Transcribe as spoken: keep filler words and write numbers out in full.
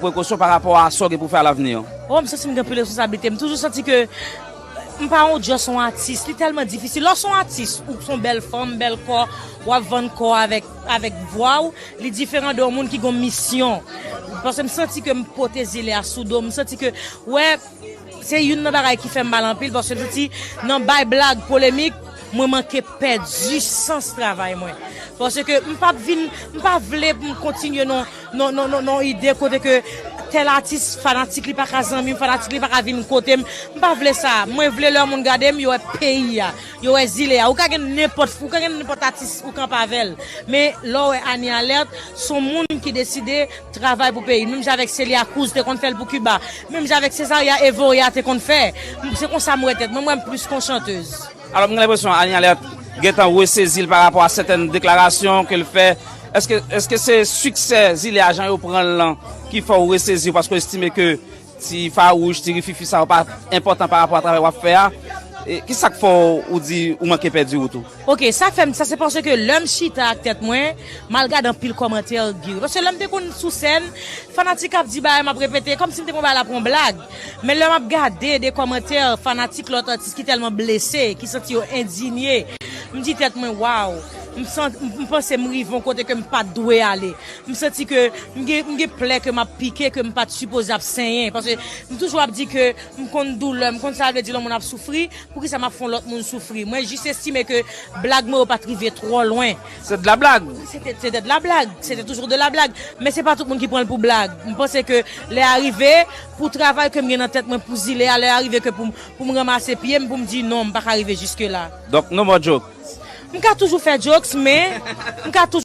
prekosyon pa rapò a sa w gen pou fè alavni an? Oh, m santi m gen pil responsablite. M toujou santi ke m pa yon just yon atis. Li tèlman difisil. Lè w se yon atis, ou se yon bèl fanm, bèl kò, w ap vann kò avèk, avèk vwa w, li diferan de yon moun ki gen yon misyon. Paske m santi ke m pote zile a sou do m. M santi ke, wè, se youn nan bagay ki fè m mal anpil, paske m santi nan bay blag, polemik, mwen manke pèdi sans travay mwen. Paske m p ap vin, m pa vle pou m kontinye non, non, non, non, non ide kote ke tèl atis, fanatik li pa ka zanmi m, fanatik li pa ka vin kote m. M pa vle sa. Mwen vle lè moun gade m, yo wè peyi a, yo wè zile a. Ou ka gen nenpòt, ou ka gen nenpòt atis ou kanpe avè l. Men lè w wè Annie Alerte, se yon moun ki deside travay pou peyi. Menm jan avèk Celia Cruz te konn fè l pou Kiba. Menm jan avèk Cesaria Evora te konn fè. Se konsa m wè tèt mwen, mwen m plis kon chantèz. Alò, m gen lenpresyon Annie Alerte gentan resezi l pa rapò a sètèn deklarasyon ke l fè. Èske, èske se siksè zile a jan yo pran l lan ki fè w resezi w paske w estime ke ti fawouch, ti rififi sa yo pa enpòtan pa rapò a travay w ap fè a? E, ki sa k fè w, ou di ou manke pèdi wout ou? Ok, sa fè m, sa se paske lè m chita ak tèt mwen, m al gade anpil kòmantè Guy. Paske lè m te konn sou sèn, fanatik ap di bagay m ap repete, kòmsi m te pran bagay la pou yon blag. Men lè m ap gade de kòmantè fanatik lòt atis ki tèlman blese, ki santi yo endinye, m di tèt mwen, waw, m, san, m, m panse m rive yon kote ke m pa t dwe ale. M santi ke m gen, m gen plè ke m ap pike, ke m pa t sipoze ap senyen. Paske m toujou ap di ke m konn doulè, m konn sa vle di lè yon moun ap soufri, poukisa m ap fè yon lòt moun soufri. Mwen jis estime ke blag mwen yo pa t rive twò lwen. Se de la blag. Se te, se te de la blag. Se te toujou de la blag. Men se pa tout moun ki pran l pou blag. M panse ke lè a rive, pou travay ke m gen nan tèt mwen pou zile a, lè a rive ke pou, pou m ranmase pye m, pou m di non, m pa ka rive jiske la. Donk, no more joke. M ka toujou fè jokes, men m ka toujou